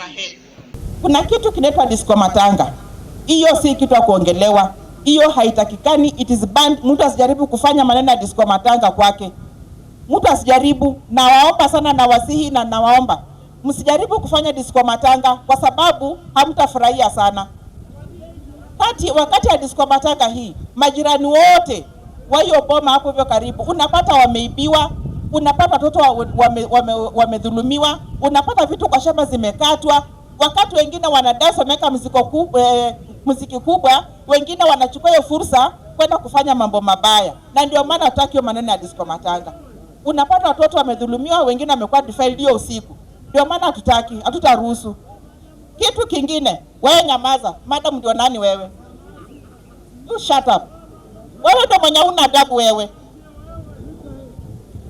ahead. Kuna kitu kinaitwa disco matanga, hiyo si kitu ya kuongelewa, hiyo haitakikani, it is banned. Mtu asijaribu kufanya maneno ya disco matanga kwake, mtu asijaribu. Nawaomba sana, nawasihi na nawaomba msijaribu kufanya disco matanga kwa sababu hamtafurahia sana. Wakati ya disco matanga hii, majirani wote wa hiyo boma hapo hivyo karibu, unapata wameibiwa, unapata watoto wamedhulumiwa, unapata vitu kwa shamba zimekatwa. Wakati wengine wanadance wameweka muziki kubwa, wengine wanachukua hiyo fursa kwenda kufanya mambo mabaya, na ndio maana hatutaki hiyo maneno ya disco matanga. Unapata watoto wamedhulumiwa, wengine wamekuwa defiled hiyo usiku. Ndio maana hatutaki, hatutaruhusu. Kitu kingine, wewe nyamaza, madam ndio nani wewe? You shut up. Wewe ndio mwenye una adabu wewe.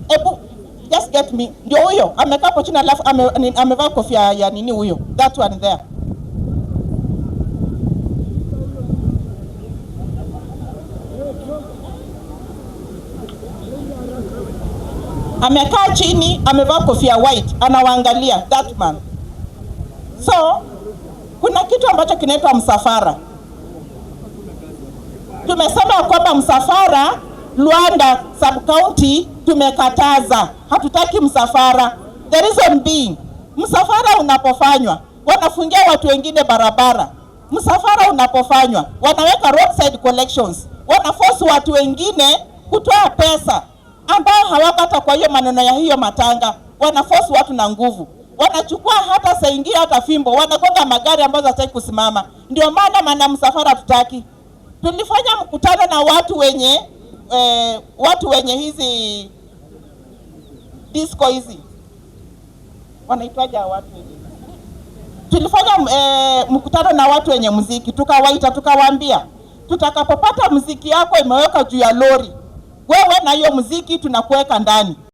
Ebu just get me. Ndio huyo amekaa hapo chini alafu amevaa kofia ya nini huyo? That one there. Amekaa chini, amevaa kofia white, anawaangalia that man. So kuna kitu ambacho kinaitwa msafara. Tumesema kwamba msafara Luanda sub county tumekataza, hatutaki msafara. The reason being, msafara unapofanywa wanafungia watu wengine barabara. Msafara unapofanywa wanaweka roadside collections, wanaforce watu wengine kutoa pesa ambao hawakata. Kwa hiyo maneno ya hiyo matanga, wanaforce watu na nguvu, wanachukua hata saa ingine hata fimbo, wanagonga magari ambazo hataki kusimama. Ndio maana msafara hatutaki. Tulifanya mkutano na watu wenye hizi disco hizi wanaitwaje hao watu wenye, tulifanya mkutano na watu wenye muziki, tukawaita tukawaambia, tutakapopata muziki yako imeweka juu ya lori, wewe na hiyo muziki tunakuweka ndani.